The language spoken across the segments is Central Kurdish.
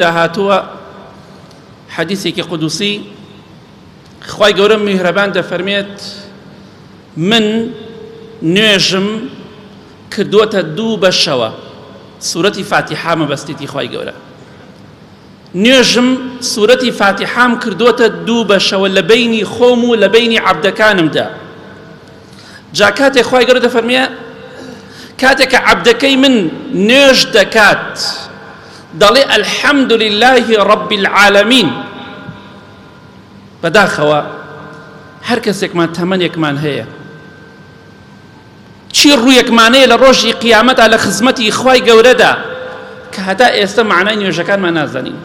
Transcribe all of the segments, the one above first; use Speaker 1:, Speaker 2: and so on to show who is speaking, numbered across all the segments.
Speaker 1: دا هاتووە حەدیثێکی قودوسی خوای گەورە میهرەبان دەفەرمێت من نوێژم کردووەتە دوو بەشەوە سورەتی فاتیحا مەبەستێتی خوای گەورە نوێژم سورەتی فاتیحام کردووەتە دوو بەشەوە لە بینی خۆم و لە بینی عەبدەکانمدا جا کاتێک خوای گەورە دەفەرمێ کاتێک کە عەبدەکەی من نوێژ دەکات دەڵێ الحمد لله رب العالمین بەداخەوە هەر کەسێکمان تەمەنێکمان هەیە چی ڕوویەکمانەیە لە ڕۆژی قیامەتا لە خزمەتی خوای گەورەدا کە هەتا ئێستا معنای نوێژەکانمان نازانین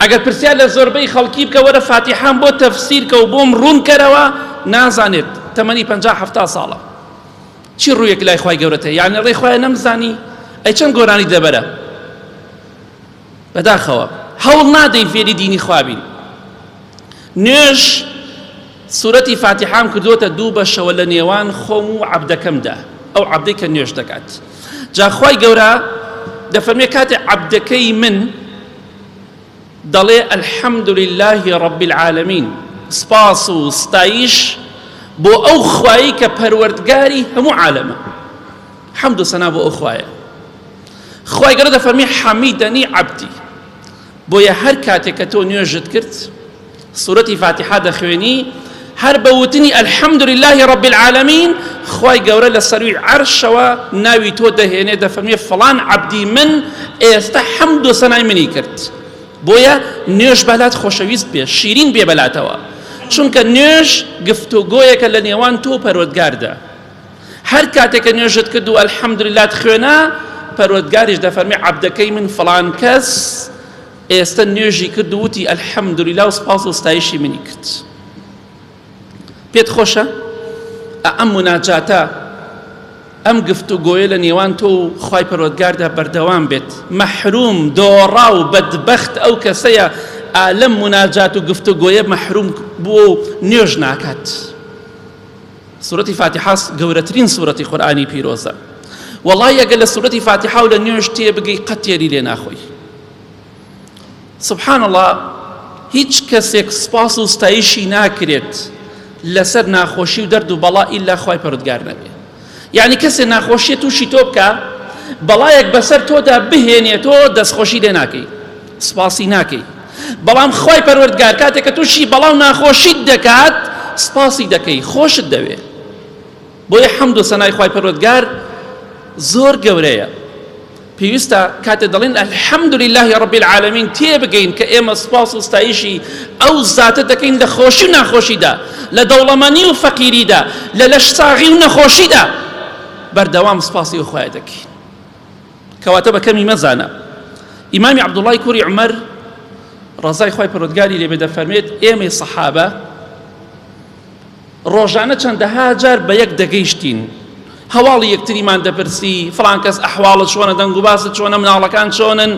Speaker 1: ئەگەر پرسیار لە زۆربەی خەڵکی بکە وەرە فاتیحام بۆ تەفسیر کە و بۆم ڕوون کەرەوە نازانێت تەمەنی 50 70 ساڵە چی ڕوویەک لای خوای گەورەتە یعنی ڕێی خوایە نەمزانی ئەی چەند گۆرانی لەبەرە بەداخەوە هەوڵ نادەین فێری دینی خوا بین نوێژ سورەتی فاتیحام کردووەتە دوو بەشەوە لە نێوان خۆم و عەبدەکەمدا ئەو عەبدەی کە نوێژ دەکات جا خوای گەورە دەفەرمێ کاتێ عەبدەکەی من دەڵێ الحمد لله رب العالمین سپاس و ستایش بۆ ئەو خوایی کە پەروەردگاری هەموو عالەمە حەمد و سەنا بۆ ئەو خوایە خوای گەورە دەفەرمی حەمیدەنی عەبدی بۆیە هەر کاتێک کە تۆ نوێژت کرد سورەتی فاتیحە دەخوێنی هەر بە وتنی الحمد لله رب العالمین خوای گەورە لە سەروی عەرشەوە ناوی تۆ دەهێنێ دەفەرمێ فڵان عەبدی من ئێستا حەمد و سەنای منی کرد بۆیە نوێژ بەلات خۆشەویست بێ شیرین بێ بەلاتەوە چونکە نوێژ گفتوگۆیەکە لە نێوان تۆ پەروەردگاردا هەر کاتێک کە نوێژت کرد و الحمدللەت خوێنا پەروەردگاریش دەفەرمێ عەبدەکەی من فڵان کەس ئێستە نوێژی کرد و وتی الحمدللە و سپاس و ستایشی منی کرد. پێت خۆشە ئەم مناجاتە ئەم گفتوگۆیە لە نێوان تۆ و خوای پەروەردگاردا بەردەوام بێت مەحروم دۆڕا و بەدبەخت ئەو کەسەیە لەم مناجات و گفتوگۆیە مەحروم بووە و نوێژ ناکات. سورەتی فاتیحە گەورەترین سورەتی قورئانی پیرۆزە وەڵی ئەگەر لە سورەتی فاتیحە و لە نوێژ تێبگەی قەت تێری لێ ناخۆی سبحان الله هیچ کەسێک سپاس و ستایشی ناکرێت لەسەر ناخۆشی و دەرد و بەڵا ئیلا خوای پەروەردگار نەبێ یعنی کەسێ ناخۆشیە تووشی تۆ بکە بەڵایەک بەسەر تۆدا بهێنێتەوە دەستخۆشی لێ ناکەی سپاسی ناکەی بەڵام خوای پەروەردگار کاتێک کە تووشی بەڵا و ناخۆشیت دەکات سپاسی دەکەی خۆشت دەوێ بۆیە حەمد و سەنای خوای پەروەردگار زۆر گەورەیە پێویستە کاتێ دەڵێن الحمد لله رب العالمین تێبگەین کە ئێمە سپاس و ستایشی ئەو زاتە دەکەین لە خۆشی و ناخۆشیدا لە دەوڵەمەنی و فەقیریدا لە لەشساغی و نەخۆشیدا بەردەوام سپاسی ئەو خوایە دەکەین کەواتە بە کەمی مەزانە ئیمامی عەبدوڵای کوڕی عومەر ڕەزای خوای پەروەردگاری لێبێ دەفەرمێت ئێمەی سەحابە ڕۆژانە چەندەها جار بە یەک دەگەیشتین هەواڵی یەکتریمان دەپرسی فڵان کەس ئەحواڵت چۆنە دەنگ و باست چۆنە مناڵەکان چۆنن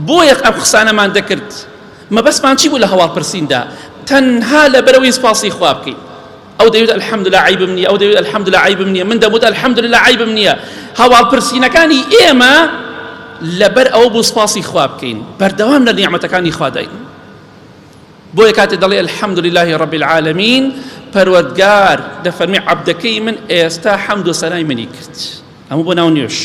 Speaker 1: بۆ یەک ئەم قسانەمان دەکرد مەبەستمان چی بوو لە هەواڵ پرسیندا تەنها لەبەرەوەی سپاسی خوا بکەین ئەو دەیوت الحمدللە عەیبم نییە ئەو دەیوت الحمدللە عەیبم نییە من دەموت الحمدللە عەیبم نییە هەواڵ پرسینەکانی ئێمە لەبەر ئەوە بوو سپاسی خوا بکەین بەردەوام لە نیعمەتەکانی خواداین بۆیە کاتێ دەڵێ الحمد لله رب العالمین پەروەردگار دەفەرمی عەبدەکەی من ئێستا حەمد و سەنای منی کرد ئەمە بۆ ناو نوێژ.